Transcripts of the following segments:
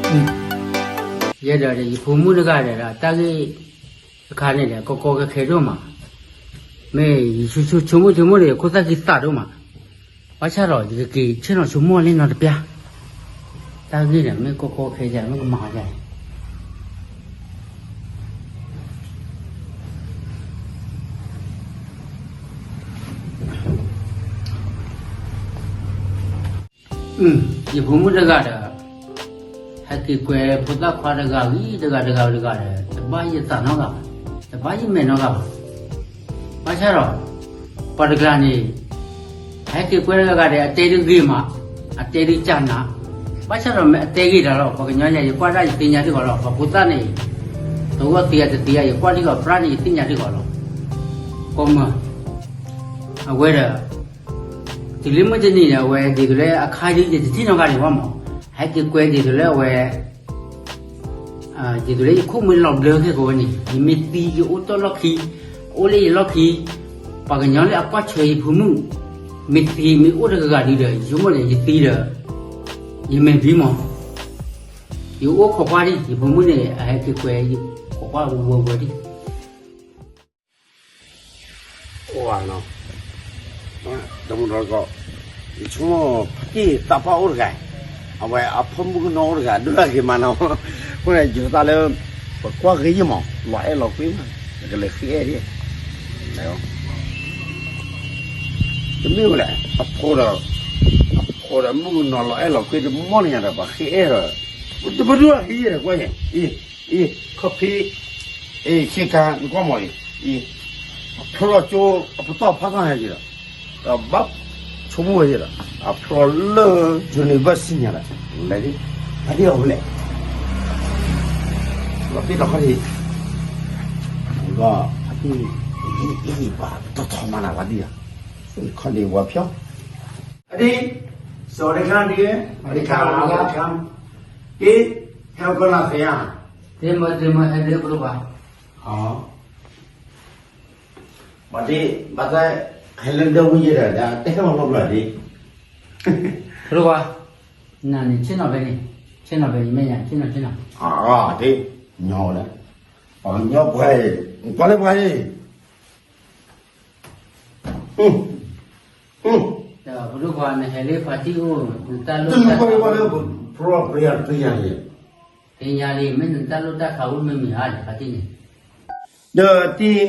ယဲဒၣ်ဒီးယဖိမုၣ်တဂၤဒီး တၢ်ဂ့ၢ်တခါန့ၣ်ဒီး ကီကီခဲခဲဒိၣ်မး, မ့ၢ်ယဆိကမိၣ်ဆိကမိၣ်ဒီး ယခိၣ်သၣ်ခံသးဒိၣ်မး, ဘၣ်ဆၣ်ဒီးယကက့ၤဆ့ၣ်နီၤဆိကမိၣ်လၢနီတပျၢ်, တၢ်ဂ့ၢ်န့ၣ် မ့ၢ်ကီကီခဲခဲ မ့ၢ်ကမၤဒ်လဲၣ်. ယဖိမုၣ်တဂၤဒီး ဟဲက့ၤကွဲဖိသၣ်ခွါတဂၤဂ့ၤ တဂၤတဂၤတဂၤဒီး တဘၣ်ယသးနီတဂၤဘၣ်, တဘၣ်ယမဲာ်နီတဂၤဘၣ်. ဘၣ်ဆၣ်ဒီး ပှၤတကျါန့ၣ် ဟဲက့ၤကွဲတဂၤဂၤဒီး အတဲဒုးဂ့ၤမး, အတဲဒုးကနး, ဘၣ်ဆၣ်ဒီးမ့ၢ်အတဲဂ့ၤတၢ်လီၤ ပှၤကညီယၤ ယကွၢ်ဒၣ်ယသ့ၣ်ညါတဂီၤလီၤ. ပှၤဖိသၣ်န့ၣ် တဂီၢ်သ့အတသ့အ ယကွၢ်တဂီၤ ပြၢ်န့ၣ် ယသ့ၣ်ညါတဂီၤလီၤ. ကီမၢ် အဝဲဒီး တုၤလၢမုၢ်တနံၤန့ၣ် အဝဲဒ်သိးလၢအခါဒုး ယတထံၣ်နီတဂၤန့ၣ်ဘၣ်မး, ဟဲက့ၤကွဲဒ်သိးလၢအဝဲ ဒ်သိးလၢယခိၣ်မ့ၢ်လီၤဘျၢက့ၤဝဲန့ၣ် ယမ့ၢ်သံယအိၣ်တ့ၢ်လီၢ်ခံ, အိၣ်လၢယလီၢ်ခံ, ပှၤကညီလၢအကွၢ်ဆၢယဖိမုၣ် မ့ၢ်သံမ့ၢ်အိၣ်တဂၤဂၤဒုးဒီး ယဆိကမိၣ်န့ၣ် ယသံဒီး ယမဲာ်ဘံမး, ယအိၣ်ခိးကွၢ်ဒံး ယဖိမုၣ်န့ၣ် အဟဲက့ၤကွဲ ယခိးကွၢ်ဝဲဝဲဒံး အိၣ်နီၤ, ဒီးမုၢ်ဒီကီၢ်, ယဆိကမိၣ်ဖါတံၢ်သးပှၢ်အိၣ်တဂၤ, အဝဲအဖိမုၣ်ကနီၤအိၣ်တဂၤ ဒိၣ်တၢ်ဂ့ၤမးနီၤ, အဃိန့ၣ် ယသးလၢ ပကွၢ်ဂ့ၤယံမး လီၤအဲၣ်လီၤကွံမး ကလဲၤဃ့အဲၣ်ဒံး, တမ့ၢ်ဝဲလဲၣ် အဖိဒီး အဖိဒီးမုၣ်ကနီၤလီၤအဲၣ်လီၤကွံတမီၢ်န့ၣ်ညါဒီး ပှၤဃ့အဲၣ်ဒီး တပဒိၣ်ဟံးယဲဒီးကွၢ်ယဲ အံၤ အံၤ ခီၣ်ဖံး အံၤ ဆ့ကၤ နကွၢ်မီၤအံၤ အံၤ အဖျိလီၤကၠိ အပတီၢ်ဖးသီညါက့ၤဒီး ဒီးဘၣ်ဆိကမိၣ်ဝဲယဲဒီး အဖျိလၢ university ညါဒီး လဲၤဒ် ဖါတံၢ်အီၤဝဲလဲၣ် လီၤတံၢ်လီၤခီၣ်ထံး ဒီးဖါတံၢ် အံၤ အံၤ ပှၤတထီၣ်မၤနၤဖါတံၢ်ဒီး ခီၣ်ထံးဝဲဖျီ အဒံး စီၤဒ့ခါဒံး စီၤဒ့ခါ ဒ့ ဟဲကီၢ်လၢသ့ဧါ သ့မၢ သ့မၢ ဟဲဒ့ကရူၢ်ဘၣ် ဘၣ်ဒ့ ဘၣ်သး ဟဲလၢဒၢဝံၤယဲဒီး တဟဲမၤလီၤဘျီဒ့ ကရူၢ်ဘၣ် နၤန့ၣ် ဆ့ၣ်နီၤဖဲန့ၣ် ဆ့ၣ်နီၤဖဲန့ၣ် မ့ၢ်ယၤ ဆ့ၣ်နီၤ ဆ့ၣ်နီၤ အဒ့ ညီဝဲဒၣ် ပှၤကညီပှၤအံၤ ကွၢ်လၢပှၤအံၤ ဒီးပဒိၣ်ခွါ နဟဲလၢဖါတံၢ်အိၣ် နတၢ်လိၣ်တၢ်ခး ပရၢပရၢပရၢ သ့ၣ်ညါလံ မ့ၢ်နတၢ်လိၣ်တၢ်ခးအိၣ်မ့ၢ်မ့ၢ်ဧါ ဖါတံၢ်န့ၣ် ဒီး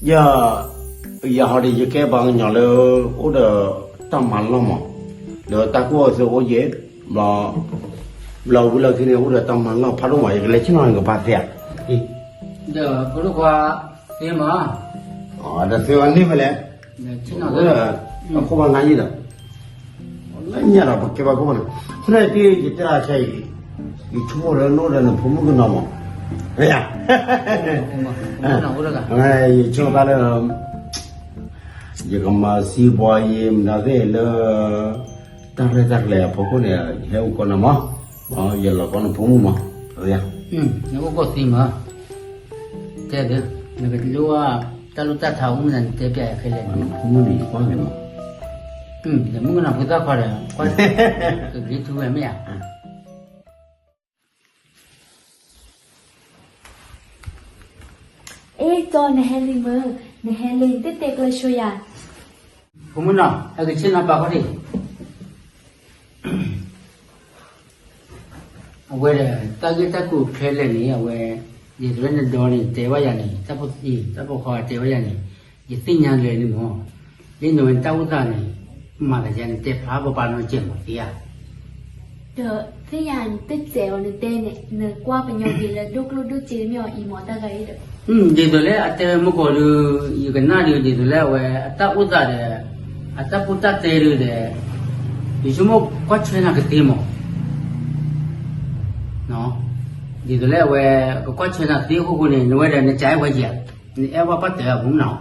တံၢ် ယ ယဟီဒ်ယကဲပှၤကညီလၢ အိၣ်ဒီးတၢ်မၤလီၢ်မး ဒီးတၢ်ကူၣ်အီၣ်သ့အိၣ်ယဲ ဘျီ ဘျီဝံၤလီၢ်ခံန့ၣ် အိၣ်ဒီးတၢ်မၤလီၢ်ဖးဒိၣ်မး ယကလဲၤဆ့ၣ်နီၤန့ၣ် ကဘၣ်သ့ဧါ ဒီးပဒိၣ်ခွါ သ့မး ဒီးသ့ဝဲန့ၢ်ဝဲလဲၣ် အခိၣ်ဘၣ်နါယံၤဒီး လၢညါဒီးပကဲဘၣ်ခိၣ်ဘၣ်နါ ဖဲန့ၣ်တ့ၢ်ယတဲအခဲအံၤ ယဆိကမိၣ်လၢနအိၣ်ဒီးနဖိမုၣ်ကနီၤမး မ့ၢ်ဧါ ယဆိကမိၣ်တၢ်လၢ ယကမၤစံးပှၤယံၤမနုၤသ့ၣ်လၢ တၢ်ရဲၣ်တၢ်ကျဲၤအဖီခိၣ်န့ၣ် ယဟဲအိၣ်ကီးနၤမး ယလီၤကီးနဖိမုၣ်မး နအိၣ်ကီၢ်သံမး တဲဒၣ် နကလိၣ် တၢ်လိၣ်တၢ်ထးအိၣ်မနုၤ နတဲပျဲယၤခဲလၢာ်န့ၣ် နဖိမုၣ်န့ၣ်ယကွၢ်က့ၤမး ယမုၣ်ကနီၤဖိသၣ်ခွါဒီး ကွၢ် ကဂ့ၤထူဝဲမ့ၢ်ဧါ အ့ၣ် ကၠီ နဟဲလံမ့ၢ် နဟဲလံ တတဲကျၢၤဆိယၤ ဖိမုၣ်နီၤ ဟဲက့ၤဆ့ၣ်နီၤပာ်ခီၣ်ထံး အဝဲဒီး တၢ်ဂ့ၢ်တၢ်ကျိၤခဲလၢာ်န့ၣ် အဝဲ ဒ်သိးလၢနဒီန့ၣ် တဲဘၣ်ယၤန့ၣ် တၢ်ဖိသံ တၢ်ဖိခွါတဲဘၣ်ယၤန့ၣ် ယသ့ၣ်ညါလၢာ်န့ၣ်မး လၢနဝဲတၢ်အိၣ်သးန့ၣ် မၤသးယၤန့ၣ် တဲဖျါပပာ်နီၢ်ကဲမးသ့ဧါ ဒီးသ့ၣ်ညါနတစဲးအီၤနတဲန့ၣ် နကွၢ်ပညီက့ၤလၢဒိၣ်ကျိၣ်ဒိၣ်စ့မ့ၢ်အီၤအံၤမးတၢ်ဂၤအံၤဒီး ဒ်သိးလၢအတဲမုၢ်ကီၤဒုး ယကနၣ်ဒုး ဒ်သိးလၢအဝဲအတၢ်အိၣ်သးဒီး အတၢ်ပူတၢ်တဲဒုးဒီး ယဆိကမိၣ်ကွၢ်ဆၢနၤကသ့မး ဒ်သိးလၢအဝဲ ကကွၢ်ဆၢနၤသ့အဃိဃိန့ၣ် နဝဲဒီးနကအဲၣ်ဝဲယၤ နအဲၣ်ဝဲပှၤတဲအပူၤနီၤ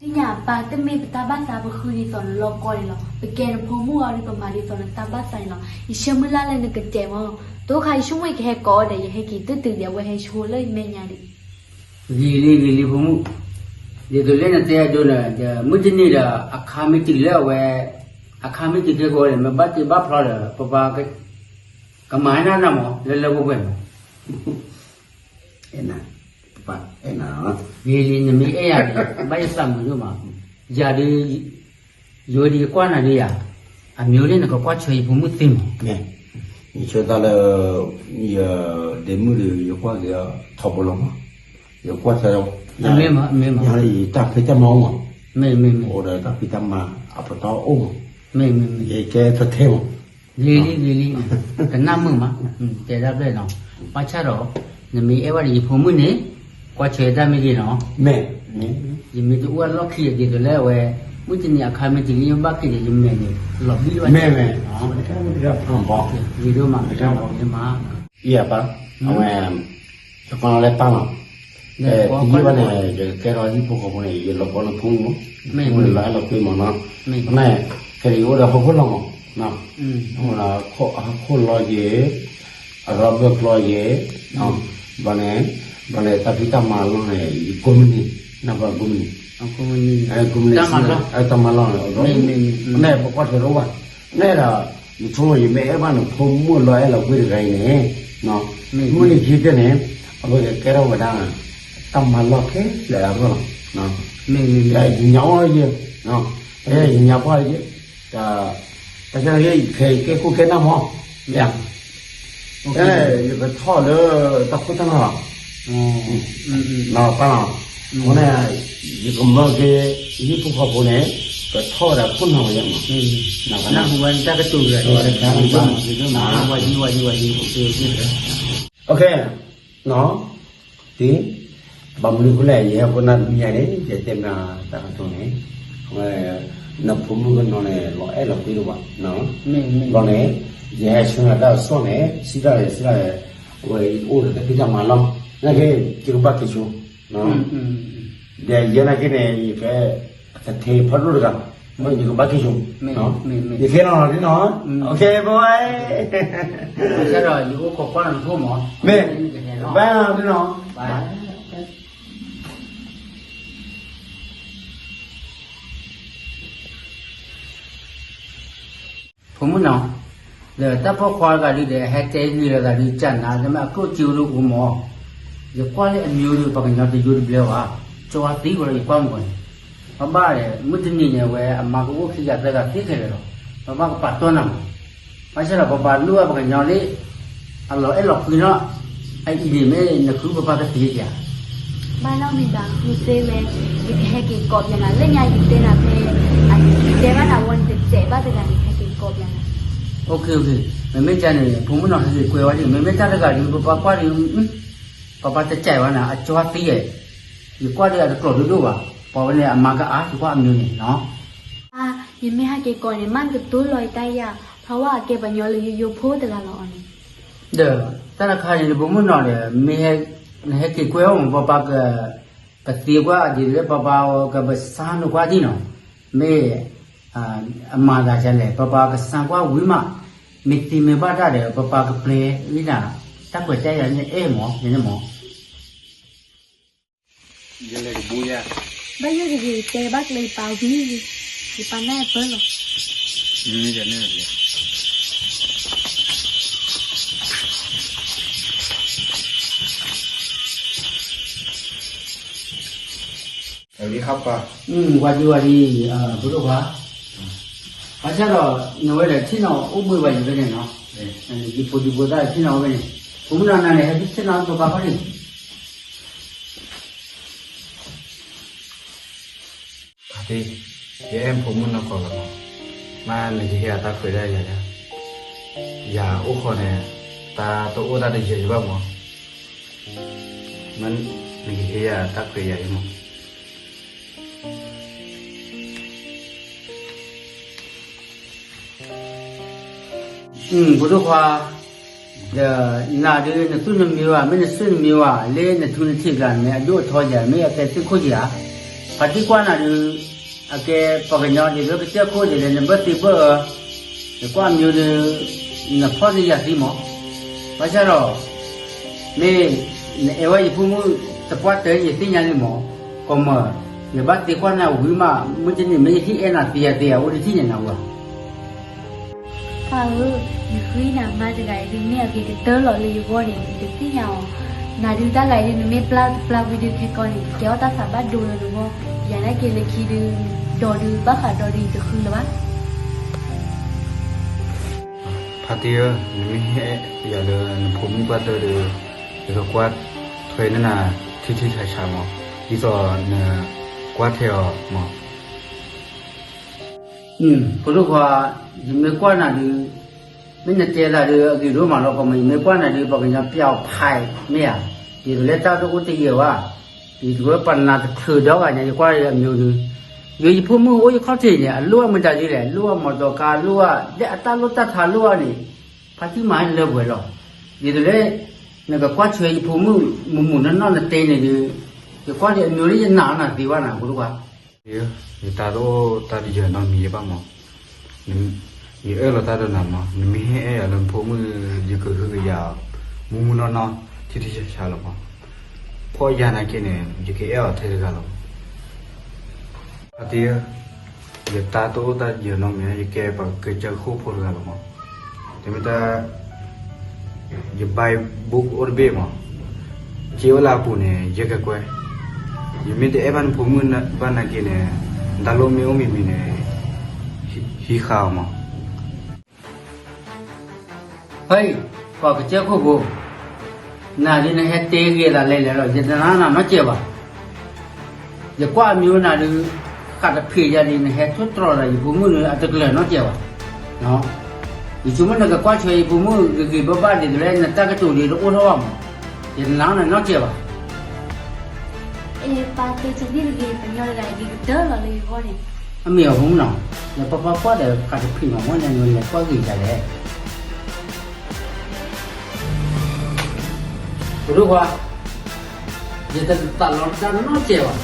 သ့ၣ်ညါပၢ် တမ့ၢ်ပတၢ်ဘၣ်သးပဃုဒ်သိးနလီၢ်ကီၢ်န့ၣ်လီၤ. ပကဲနဖိမုၣ်အီၤဒီးပမၤဒ်သိးနတၢ်ဘၣ်သးန့ၣ်လီၤ. ယဆၢမုၢ်လၢ်လၢနကတဲမး. တိခါယဆိကမိၣ်ယကဟဲကိးဒီး ယဟဲက့ၤတုၤတုၤဒီး အဝဲဟဲဆိလၢယမဲာ်ညါဒံး. ဂ့ၤလံ ဂ့ၤလံဖိမုၣ်, ဒ်သိးလၢနတဲအဒိန့ၣ် ဒီးမုၢ်တနံၤဒီး အခါမ့ၢ်တုၤလၢအဝဲ အခါမ့ၢ်တုၤခဲကိးန့ၣ် မ့ၢ်ဘၣ်တ့ၢ်ဘၣ်ဖျီဒီး ပပှၤ ကမၤနၢ်နၢ်မး လၢလၢပှဲၤပှဲၤမး, အဲၣ်နၤ, ပပၢ်အဲၣ်နၤ, ဂ့ၤလံ နမ့ၢ်အဲၣ်ယၤန့ၣ် ဘၣ်ယသးမုာ်ဒိၣ်မး, ယၤဒုး ယိၤဒုးယကွၢ်နၤဒုးယၤ, အမျိုးန့ၣ် နကကွၢ်ဆၢယဖိမုၣ်သ့မး, ယဆိသးလၢ ယဒဲမုၣ်ဒီး ယကွၢ်က့ၤထီဘိလီၤမး, ယကွၢ်ဆၢ, မ့ၢ်မး, မ့ၢ်မး, ယတၢ်ဖံးတၢ်မၤအိၣ်မး, မ့ၢ်မ့ၢ်မ့ၢ်, အိၣ်ဒီးတၢ်ဖံးတၢ်မၤအပတီၢ်အိၣ်မး, မ့ၢ်မ့ၢ်မ့ၢ်, ယကဲထီထဲမး, ဂ့ၤလံ ဂ့ၤလံ, ကနၣ်မုာ်မး, တဲဒၣ်ဖျဲၣ်နီၤ, ဘၣ်ဆၣ်ဒီး နမ့ၢ်အဲၣ်ဝဲဒီးယဖိမုၣ်န့ၣ် ကွၢ်ဆၢတၢ်မ့ၢ်ဂ့ၤနီၤ, မ့ၢ်, ယမ့ၢ်တအိၣ်အလီၢ်ခံအဒ်သိးလၢအဝဲ မုၢ်တနံၤအခါမ့ၢ်တလံယဘၣ်က့ၤဒီး ယမဲာ်န့ၣ် လီၤဘံၣ်ဝဲ, မ့ၢ်မ့ၢ်, ဂ့ၤဒိၣ်မး, ဂ့ၤဒိၣ်မး, ယပၢ်, အဝဲ တကီလၢပၢ်လီၤ, တယံာ်ဘၣ်န့ၣ် ယကကဲထီၣ်ဟံၣ်ဖိဃီဖိန့ၣ် ယလီၤဘီလၢဖိမး, မ့ၢ်လီၤအဲၣ်လီၤကွံမးနီၤ, မ့ၢ်, ခဲအံၤယအိၣ်ဒီးဟီၣ်ခိၣ်လီၢ်မး, ဟီၣ်ခိၣ်လီၢ်ယဲ, အရီဘၢၣ်ကျီယဲ, ဘၣ်န့ၣ်, ဘၣ်န့ၣ် တၢ်ဖံးတၢ်မၤလီၢ်န့ၣ် ယကိးမုၢ်နံၤ, နၢ်ပၢၢ်ကိးမုၢ်နံၤ, တၢ်မၤလီၢ်န့ၣ်, န့ၣ်ပကွၢ်ထွဲတအိၣ်ဘၣ်, န့ၣ်ဒီး ယဆိကမိၣ်ယမ့ၢ်အဲၣ်ဘၣ်နဖိမုၣ်လီၤအဲၣ်လီၤကွံတဂၤအံၤန့ၣ်, မုၢ်နံၤခံကတၢၢ်န့ၣ် အဝဲကကဲထီၣ်ဝဲဒၣ် တၢ်မၤလီၢ်ခဲလၢာ်အဂီၢ်လီၤ, ယညါအီၤယဲ, ယညါပှၢ်ယဲ, တၢ်ဆၢက့ၤခဲကဲခိၣ်ကဲနၢ်မး, ယကထီၣ်လၢတၢ်ခိၣ်တၢ်နၢ်လီၤ, ပၢ်လီၤ, အဃိန့ၣ် ယကမၢက့ၤ ဟံၣ်ဖိဃီဖိန့ၣ် ကထီၣ်ဝဲဒၣ်ခိၣ်နၢ်ဝဲယဲမး, နၢ်ဟူဝဲတၢ်ကတိၤတဂၤအံၤ, ဝဲယံၤဝဲယံၤဝဲယံၤ, ဘၣ်မနုၤအဃိလဲၣ် ယဟဲဖိနၢ်တမံၤညါန့ၣ် ယတဲမနုၤတၢ်ကတိၤန့ၣ်, နဖိမုၣ်ကနီၤန့ၣ် လီၤအဲၣ်လီၤကွံတဘၣ်, ဘၣ်န့ၣ် ယဟဲဆူညါတၢ်ကစီၣ်န့ၣ် စံးတၢ်လဲၣ် စံးတၢ်လဲၣ်, အဝဲအိၣ်ဒီးတၢ်ဖံးတၢ်မၤလီၢ်, နာ်က့ ယကဘၣ်က့ၤဆိ, ဒီးယဲနာ်က့န့ၣ် ယက ကထဲဖးဒိၣ်တဂၤ, ယကဘၣ်က့ၤဆိ, ယကဲနီၤနီၤဒ်နီၤ, ကဲဘၣ်ဝဲ, မ့ၢ်, ဘၣ်နီၤဒ်နီၤ, ဖိမုၣ်နီၤ, ဒီးတၢ်ပိာ်ခွါတဂၤဒုးဒီး ဟဲတဲဂ့ၤလီၤသးဒုးကနၤ တမ့ၢ်အကျိၣ်စ့အိၣ်လၢအူမး, ယကွၢ်လၢအမျိုးဒီး ပှၤကညီတယိတဘျၢဘၣ်, ကၠီသံကွၢ်ဒီးယကွၢ်မ့ၢ်ဂ့ၤန့ၣ်, ဘၣ်ဘၣ်ဒီး မုၢ်တနံၤန့ၣ် အဝဲအမါကအိၣ်ခံဂၤသၢဂၤသ့ခဲလၢာ်လီၤ, ပဘၣ်ကပာ်တီၢ်နၤမး, ဘၣ်ဆၣ်ဒီးပပာ်လိၣ်ဘၣ်ပှၤကညီလၢ အလီၤအဲၣ်လီၤကွံနီၤ, အအံၤန့ၣ်မ့ၢ်နဃုပပၢ်ကသံဧါ ဘၣ်နီၢ်မံၤဘၣ် ဃုသ့ဝဲ, ယကဟဲက့ၤကိးပျးနၤ လၢညါယတဲနၤဖဲ ယတဲဘၣ်နၤဝံၤနတစဲးဘၣ်တဂၤန့ၣ် ဟဲက့ၤကိးပျးနၤ, မ့မ့ၢ်ကန့ၣ် ဖိမုၣ်နီၤဟဲက့ၤကွဲဝဲဒၣ် မ့မ့ၢ်တၢ်တဂၤဒုး ပပၢ်ကွၢ်ဒုး ပပၢ်တစဲးဘၣ်နၤ အကၠီသံဧါ, ယကွၢ်ဒုးအတကျိၤဒိၣ်ဒိၣ်ဘၣ်, ပှၤဝဲန့ၣ်အမါကအါ ယကွၢ်အမျိုးန့ၣ်နီၤ ယမ့ၢ်ဟဲက့ၤကိးန့ၣ် မ့ၢ်ကတိၤလီၤယတၢ်ယၤ, ဖးဝဲအကဲပှၤညီလၢယိယိဖိတဂၤလီၤအီၤန့ၣ်, ဒီးတၢ်တခါန့ၣ် နဖိမုၣ်နီၤဒီး မ့ၢ်နဟဲက့ၤကွဲအီၤမး ပပၢ်က ကသ့ကွၢ်ဒ်လၢပပၢ်ကပစၢ်နကွၢ်ဒ်နီၤ, မ့ၢ်အမၤသးဒ်လဲၣ် ပပၢ်ကစၢ်ကွၢ်ဝံၤမး, မ့ၢ်သ့မ့ၢ်ဘၣ်တၢ်ဒီး ပပၢ်ကပျဲဝံၤနၤ, တၢ်ခွဲးတၢ်ယာ်န့ၣ်အဲၣ်မး ယန့ၣ်မး ယလဲၤကဘူယါ, ဘၣ်ယိၣ်တဂ့ၤ တဲဘၣ်ကျဲယပာ်ဝံၤ, ယပာ်နၢ်ပၢၢ်လီၤ. ဝါဒံဝါဒံ, ဖိဒိၣ်ခွါ, ဘၣ်ဆၣ်ဒီး နဝဲဒၣ်ထံၣ်နီၤအိၣ်ဘှံးဘၣ်ယၤဖဲန့ၣ်နီၤ, ယဖိဒံဖိသၣ်ထံၣ်နီၤအိၣ်ဖဲန့ၣ်, ဖိမုၣ်နီၤနၤန့ၣ် ဟဲထံၣ်နီၤပပၢ်ခီၣ်န့ၣ် ဖါတံၢ်, ယအဲၣ်ဖိမုၣ်နီၢ်ကီၢ်လီၤမး, မ့ၢ်နကဟ့ၣ်ယၤတၢ်ခွဲးတၢ်ယာ်ယၤ, ယၤအိၣ်ဃီန့ၣ် တၢ်တအိၣ်တၢ်တယၢၤယဘၣ်မး, မ့ၢ်နကဟ့ၣ်ယၤတၢ်ခွဲးယာ်ယမး. ဖိဒိၣ်ခွါ, ဒီးနၤဒုး နသူၣ်နမံဝဲ မ့ၢ်နဆၢၣ်နမံဝဲ လၢနထူနထံးကျါန့ၣ် အဒိၣ်အထီယၤ မ့ၢ်အကဲသုးခိၣ်ယၤ, ဖါတံၢ်ကွၢ်နၤဒုး အကဲပှၤကညီဒ်သိးကစၢၢ်ခိၣ်ဒ်လဲၣ် နဘၢသံဘၢအၢ, ယကွၢ်အမျိုးဒုး နဖီၣ်သံယၤသံမး, ဘၣ်ဆၣ်ဒီး မ့ၢ်နအဲၣ်ဝဲယဖိမုၣ် တပှၢ်တၢၢ် ယသ့ၣ်ညါလံမး, ကီမၢ်, ယဘၣ်သံကွၢ်နၤဝံၤမး မုၢ်တနံၤမ့ၢ်ယဟံၣ်အဲၣ်နၤသံယၤသံယၤ အိၣ်တထံၣ်န့ၣ်နဝဲ ပၢ်ဧၢ, ယဃ့နၤမါတဂၤအံၤဒုး မ့ၢ်အဂ့ၤကတၢၢ်လီၤလၢယဂီၢ်န့ၣ် ယတသ့ၣ်ညါအီၤ. နၤဒုးတၢ်ဂၤအံၤဒုး နမ့ၢ်ပျၢ်တပျၢ်ဝံၤဒုး ခဲကီန့ၣ် ကဲထီၣ်တၢ်သးဘၣ်ဒိလၢနဂီၢ်. ယၤနာ်က့လၢခံဒုး ဒီးဒုး ဘၣ်ဃးဒီးဒုး ယတဃုလၢၤဘၣ်. ဖါတံၢ်ဧၢ, နမ့ၢ်ဟ့ၣ်ယၤလၢနဖိမုၣ်ပၢ်တၢၢ်ဒီး ယကကွၢ်ထွဲနၤ ထံထံဆးဆးမး, ဒ်သိးနကွၢ်ထွဲအီၤမး. ဖိဒိၣ်ခွါ, ယမ့ၢ်ကွၢ်နၤဒုး, မ့ၢ်နတဲသးဒုး အဂ့ၤဒိၣ်မးလီၤ, ကမၤ ယမ့ၢ်ကွၢ်နၤဒုး ပှၤကညီပျီဖးမ့ၢ်ဧါ, ဒ်သိးလၢတၢ်တအိၣ်တယၢၤဘၣ်, ဒ်သိးလၢပှၤနးတချုးဒီဂၤညါ ယကွၢ်လၢအမျိုးဒုး, ယိယဖိမုၣ်အိၣ်ယခီၣ်ထံးန့ၣ် အလိၣ်အမတၤဒ်လဲၣ်, လိၣ်အမီၢ်တီၤကါ လိၣ်အဒဲအတၢ်လိၣ်တၢ်ထါလိၣ်အန့ၣ်, ဖါတံၢ်မၤလၢပှဲၤလီၤ. ဒ်သိးလၢ နကကွၢ်ထွဲယဖိမုၣ် မုၢ်မုၢ်နီၢ်နီၢ်နတဲန့ၣ်ဒုး, ယကွၢ်လၢအမျိုးလၢယနာ်အီၤနၤသ့ဝဲနၤ ဖိဒိၣ်ခွါ. ယတၢ်တအိၣ်တၢ်တယၢၤနီတမံၤဘၣ်မး, ယအၢၣ်လီၤတၢ်ဒီးနၤမး, နမ့ၢ်ဟ့ၣ်အဲၣ်ယၤလၢနဖိမုၣ် ယကဟုကယာ်အီၤ မုၢ်မုၢ်နီၢ်နီၢ် ထံထံဆးဆးလီၤမး. ဖီၣ်ယၤနာ်က့န့ၣ် ယကအဲၣ်အီၤထဲတဂၤလီၤ. ဖါတံၢ်ဧၢ, ယတၢ်တအိၣ်တၢ်တယၢၤနီတမံၤ, ယကဲပှၤကစၢၢ်ခိၣ်ဖိတဂၤလီၤမး. တမ့ၢ်တၢ် ယ Bible အိၣ်တဘ့ၣ်မး, စ့အိၣ်လၢအပူၤန့ၣ် ယကကွဲ, ယမ့ၢ်တအဲၣ်ဘၣ်နဖိမုၣ်ဘၣ်နာ်က့န့ၣ်, နတၢ်လိၣ်မ့ၢ်အိၣ်မံၤမံၤန့ၣ်, ဟံးဃာ်အီၤမး. ဟဲ, ပှၤကစၢၢ်ခိၣ်ဖိ, နၤဒုးနဟဲတဲဂ့ၤသးလဲၤလဲၤလီၤ, ယတနာ်နၤနီတစဲးဘၣ်. ယကွၢ်အမျိုးနၤဒုး ဃးတဖံးယၤဒ် နဟဲထိၣ်တြီၤဒီးယဖိမုၣ်ဒုး အတကလၢၤနီတစဲးဘၣ်. ယဆိကမိၣ်နကကွၢ်ထွဲယဖိမုၣ်ဂ့ၤဂ့ၤဘၣ်ဘၣ်ဒ်သိးလၢ နတၢ်ကတိၤဒ်တအိၣ်ထီၣ်ဘၣ်မး, ယတနာ်နၤနီတစဲးဘၣ်. အဲ ပၢ်တဲကန့ၣ်တဂ့ၤ, ပှၤကညီတဂၤအံၤဂ့ၤကတၢၢ်လီၤလၢယဂီၢ်န့ၣ်. အမ့ၢ်အဖိမုၣ်နီၤ, ယပၢ်ပၢ်ကွၢ်ဒီးဃးတဖံးမး, မ့ၢ်နလဲၤကွၢ်ဂ့ၤယၤလဲၣ်. ပဒိၣ်ခွါ, ယတသးလီတၢ်နီတစဲးဘၣ်.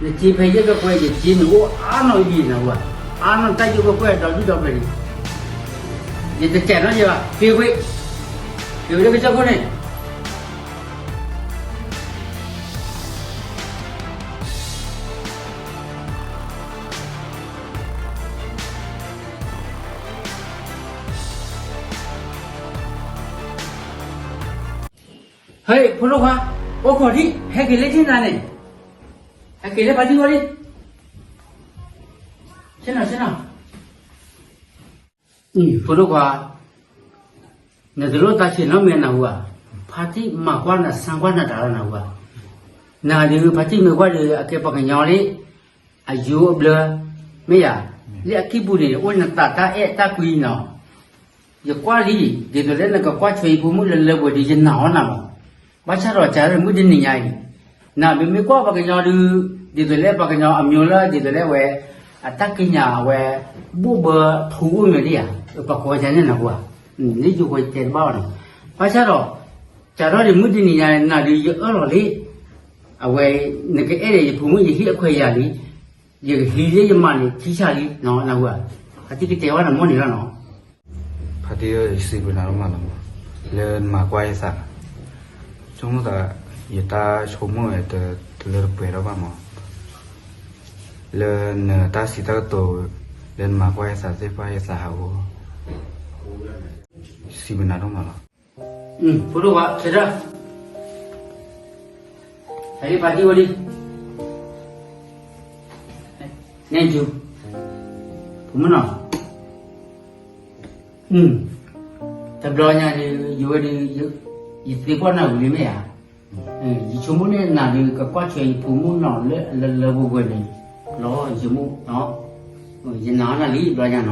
နစ့ဖဲယဲၢ်ကကွဲး ယစ့နအိၣ်အါနီၢ်အံၤနဝဲ, အါနီၢ်တၢ်ယိၣ်ကကွဲးဒီဒူၣ်ဒီဖျၢၣ်န့ၣ်, ယတစဲးနီတစဲးဘၣ်, က့ၤကွံာ်, က့ၤဝံၤလၢကစၢၢ်ခိၣ်န့ၣ်. ဟဲ ဖိဒိၣ်ခွါ, အိၣ်ခိးဒံး, ဟဲက့ၤလၢထံၣ်နၤန့ၣ်, ဟဲက့ၤလၢပှၤထံၣ်ဝဲဒံး, ဆ့ၣ်နီၤ ဆ့ၣ်နီၤ. ဖိဒိၣ်ခွါ, နတလိၣ်သးဆံးနီတမံၤနၢ်ဟူဧါ, ဖါတံၢ်မၤကွၢ်နၤ ဆါကွၢ်နၤတၢ်လီၤနၢ်ဟူဧါ. နၤဒုး ဖါတံၢ်မ့ၢ်ကွၢ်ဒုး အကဲပှၤကညီလံ, အယိအဘျၢ, မ့ၢ်ယၤ, လၢအကံၢ်ပူၤန့ၣ် အိၣ်နသးတၢ်အဲၣ်တၢ်ကွံနီၤ. ယကွၢ်လံ, ဒ်သိးလၢနကကွၢ်ထွဲယဖိမုၣ်လၢလၢပှဲၤပှဲၤဒီး ယနာ်အီၤနၤလီၤ. ဘၣ်ဆၣ်ဒီး ကးလၢမုၢ်တနံၤညါအံၤ, နမ့မ့ၢ်ကွၢ်ပှၤကညီဒုး, ဒ်သိးလၢပှၤကညီအမျိုးလၢ ဒ်သိးလၢအဝဲ, အတၢ်ကံးညာ်အဝဲ, ဘိၣ်ဘၢထူအိၣ်မ့ၢ်လံဧါ, ပှၤကိးဝဲဒ်န့ၣ်နၢ်ဟူဧါ, လၢယိၤဃီတဲတဘၣ်ဘၣ်နီၤ. ဘၣ်ဆၣ်ဒီး, ကးထီၣ်ဒ်မုၢ်တနံၤညါန့ၣ် နၤဒုးယအၢၣ်လီၤလံ, အဝဲ, နကအဲၣ်ဒိးယဖိမုၣ်ယဟ့ၣ်အခွဲးယာ်လံ, ယကဟံးလၢယမါန့ၣ် ခံဆၣ်လံ, နၢ်ဟူဧါ, အတံၢ်ကတဲဝဲနၤမိၢ်န့ၣ်လီၤနီၤ. ဖါတံၢ်ဧၢ, ယစံးဘျုးနၤဒိၣ်မးလီၤမး, လၢနမၤကွၢ်ယသး, ဆိကမိၣ်သး, ယတၢ်ဆိကမိၣ်တလၢတပှဲၤထီၣ်ဘၣ်မး, လၢနတၢ်စံးတၢ်ကတိၤ, လၢနမၤကွၢ်ယသးသ့ၣ်တဖၣ်ယသးဟးဂီၤ, ယစံးဘျုးနၤဒိၣ်မးလီၤ. ဖိဒိၣ်ခွါ, ဆဲးဒၣ်, ဟဲလံဖါတံၢ်ဝဲလံ, နဲၣ်ကၠူ, ဖိမုၣ်နီၤ, တဘျီညါဒုး ယဝဲဒုး, ယသံကွၢ်နၤဝံၤလံမ့ၢ်ဧါ, ယဆိကမိၣ်န့ၣ်နၤဒုး ကကွၢ်ထွဲယဖိမုၣ်နီၤလၢလၢလၢပှဲၤပှဲၤန့ၣ်, လီၤယဆိကမိၣ်, ယနာ်နၤလံဘျီညါနီၤ.